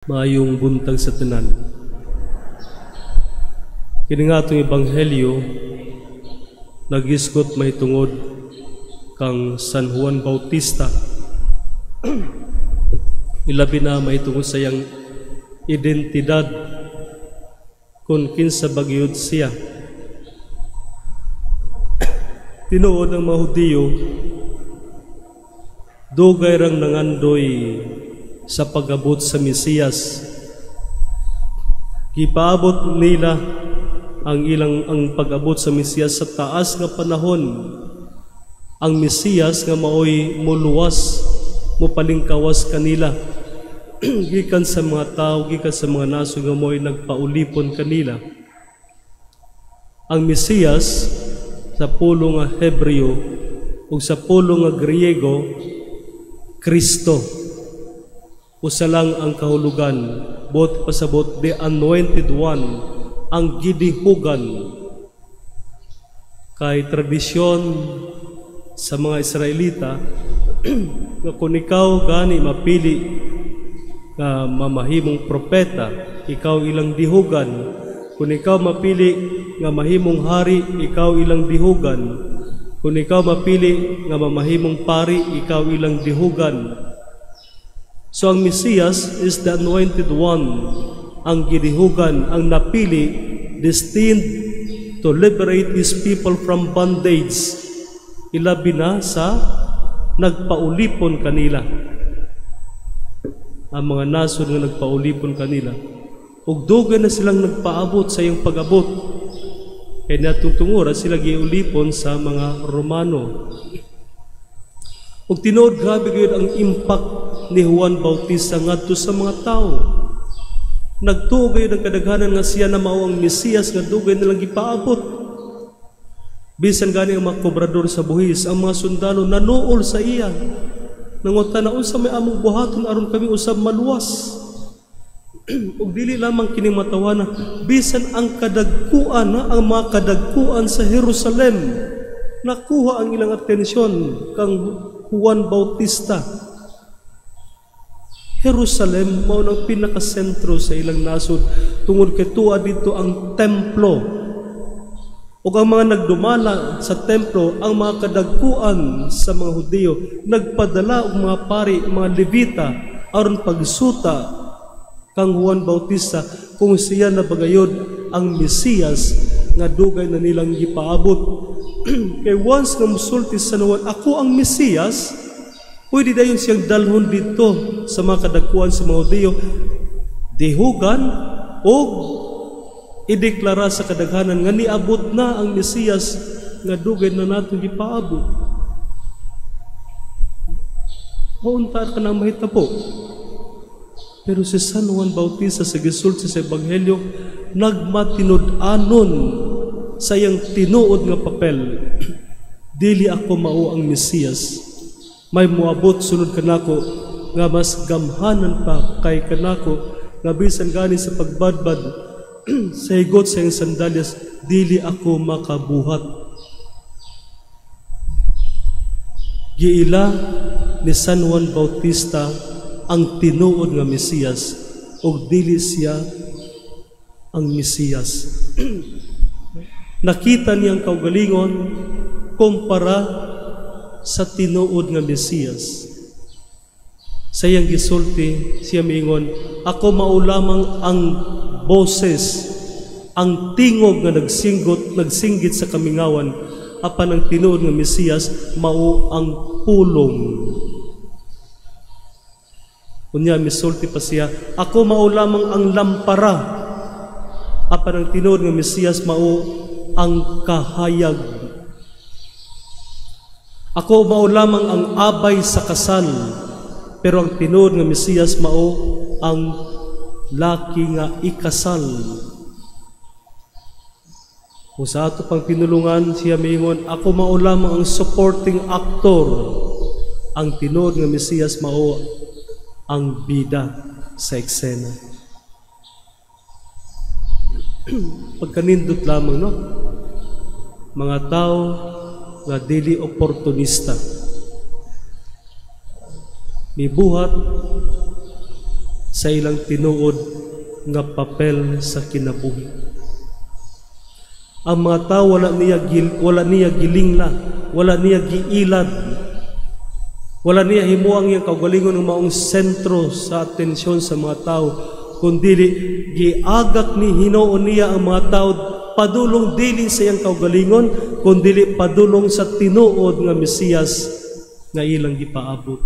Maayong buntag sa tanan. Kini nga atong ebanghelyo nagisgot mahitungod kang San Juan Bautista. Ilabi na mahitungod sa iyang identidad, kung kinsa ba gyud siya. Tinuod, ang mga Hudiyo dugay rang nangandoy sa pag-abot sa Mesiyas. Gipaabot nila ang pag-abot sa Mesiyas sa taas nga panahon. Ang Mesiyas nga maoy muluwas, mopalingkawas kanila gikan sa mga tao, gikan sa mga nasod nga maoy nagpaulipon kanila. Ang Mesiyas sa pulong nga Hebreo ug sa pulong nga Griego, Kristo. Usa lang ang kahulugan, buot pasabot, the anointed one, ang gidihugan. Kay tradisyon sa mga Israelita nga kung ikaw gani mapili nga mamahimong propeta, ikaw ilang dihugan. Kung ikaw mapili nga mahimong hari, ikaw ilang dihugan. Kung ikaw mapili nga mamahimong pari, ikaw ilang dihugan. So ang Mesiyas is the anointed one, ang gidihugan, ang napili, destined to liberate his people from bondage, ilabi na sa nagpaulipon kanila. Ang mga nasod nga nagpaulipon kanila. Ug dugay na silang nagpaabot sa iyang pag-abot. Kay niadtong tungura sila giulipon sa mga Romano. Ug tinuod, grabe gyud ang impact ni Juan Bautista ngadto sa mga tao. Nagtuo gayud ang kadaghanan nga siya na mao ang Mesiyas nga dugay nilang gipaabot. Bisan gani ang mga kobrador sa buhis, ang mga sundalo, nanuol sa iya. Nangutana, "Unsa may among buhaton aron kami usab maluwas?" Ug dili lamang kining matawana, bisan ang kadagkuan na ang mga kadagkuan sa Jerusalem, nakuha ang ilang atensyon kang Juan Bautista. Jerusalem mao nang pinakasentro sa ilang nasod tungod kay tua didto ang templo. Ug ang mga nagdumala sa templo, ang mga kadagkuan sa mga Hudiyo, nagpadala og mga pari, mga Levita, aron pagsuta kang Juan Bautista kung siya na ba gayod ang Mesiyas nga dugay na nilang gipaabot. Kay once nga musulti sa Juan, "Ako ang Mesiyas," pwede dayon siyang dalhon didto sa mga kadagkuan sa mga Hudiyo, dihugan og ideklara sa kadaghanan nga niabot na ang Mesiyas nga dugay na nato gipaabot. Maunta ka na mahitabo. Pero si San Juan Bautista, sa gisulti sa Ebanghelyo, nagmatinud-anon sa iyang tinuod nga papel. "Dili ako mao ang Mesiyas. May muabot sunod kanako nga mas gamhanan pa kay kanako, nga bisan gani sa pagbadbad sa higot sa iyang sandalyas, dili ako makabuhat." Giila ni San Juan Bautista ang tinuod nga Mesiyas ug dili siya ang Mesiyas. Nakita niya ang kaugalingon kumpara sa tinuod nga Mesiyas. Sa iyang gisulti, siya miingon, "Ako mao lamang ang boses, ang tingog nga nagsinggit sa kamingawan, apan ang tinuod nga Mesiyas mao ang pulong." Unya misulti pa siya, "Ako mao lamang ang lampara, apan ang tinuod nga Mesiyas mao ang kahayag. Ako mao lamang ang abay sa kasal, pero ang tinuod nga Mesiyas mao ang laki nga ikasal." Kung sa ato pang pinulungan, siya miingon, "Ako mao lamang ang supporting actor. Ang tinuod nga Mesiyas mao ang bida sa eksena." Pagkanindot lamang, no? Mga tao nga dili oportunista. Mibuhat sa sa ilang tinuod nga papel sa kinabuhi. Ang mga tao wala niya gilingla, wala niya giilad, wala niya himuang iyang kaugalingon ng maong sentro sa atensyon sa mga tao, kundi giagak ni Hinoo niya ang mga tao padulong dili sa iyang kaugalingon, kundi padulong sa tinuod nga Mesiyas nga ilang gipaabot.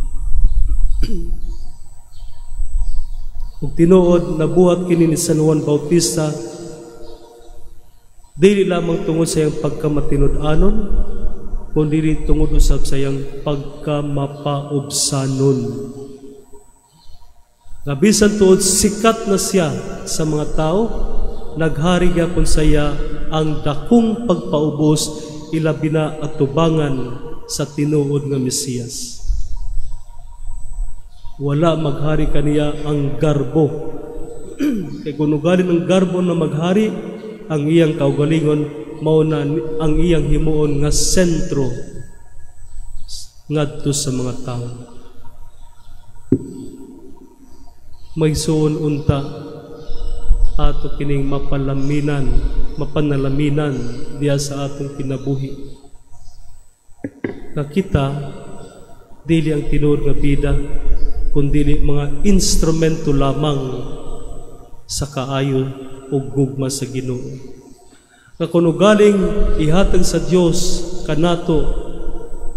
Ug tinuod nabuhat kini ni San Juan Bautista dili lamang tungod sa iyang pagkamatinud-anon, kundi tungod usab sa iyang pagkamapaubsanon. Nga bisan tuod sikat na siya sa mga tao, naghari gyapon sa iya ang dakong pagpaubos, ilabi na atubangan sa tinuod nga Mesiyas. Wala maghari kaniya ang garbo. Kay kung ugalin ang garbo na maghari, ang iyang kaugalingon mao na ang iyang himuon nga sentro ngadto sa mga tao. Magsuon unta ato kining mapalaminan, mapanalaminan diya sa atong kinabuhi. Nakita dili ang tinuod nga bida, kundi mga instrumento lamang sa kaayo o gugma sa Ginoo. Nga kung ugaling ihatag sa Dios kanato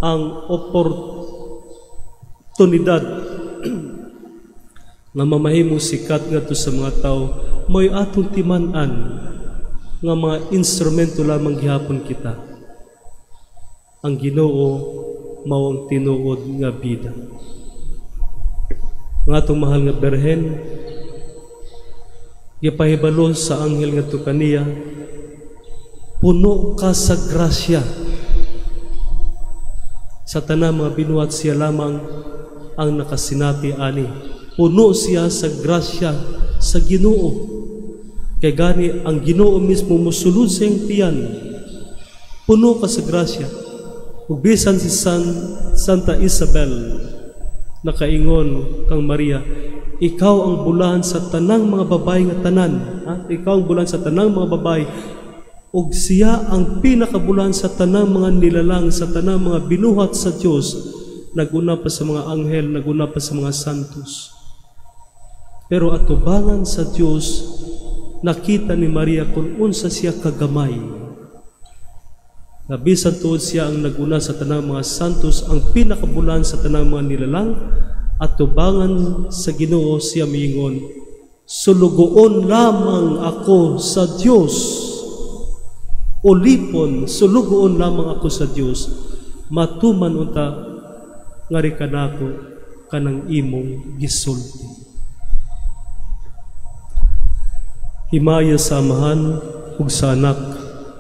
ang oportunidad nga mamahimong sikat ngadto sa mga tao, mo'y atong timan-an nga mga instrumento lamang gihapon kita. Ang Ginoo mao ang tinuod nga bida. Ang atong mahal nga Birhen, gipahibalo sa anghel ngadto kaniya, puno ka sa grasya. Sa tanang mga binuhat, siya lamang ang nakasinati ani. Puno siya sa grasya sa Ginoo. Kay gani ang Ginoo mismo mosulod sa iyang tiyan. Puno ka sa grasya. Ug bisan si Santa Isabel nakaingon kang Maria, ikaw ang bulahan sa tanang mga babae nga tanan. Ha? Ikaw ang bulahan sa tanang mga babae. Ug siya ang pinakabulahan sa tanang mga nilalang, sa tanang mga binuhat sa Dios. Naguna pa sa mga anghel, naguna pa sa mga santos. Pero atubangan sa Dios, nakita ni Maria kung unsa siya kagamay. Bisan tuod siya ang naguna sa tanang mga santos, ang pinakabulan sa tanang mga nilalang, atubangan sa Ginoo siya miingon, sulugoon lamang ako sa Dios. Ulipon, sulugoon lamang ako sa Dios. Matuman unta ngari kanako kanang imong gisulti. Himaya sa Amahan ug sa Anak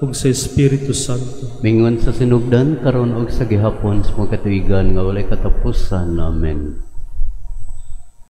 ug sa Espiritu Santo. Mingon sa sinugdan karon og sa gihapon sa mga katuigan nga walay katapusan. Amen.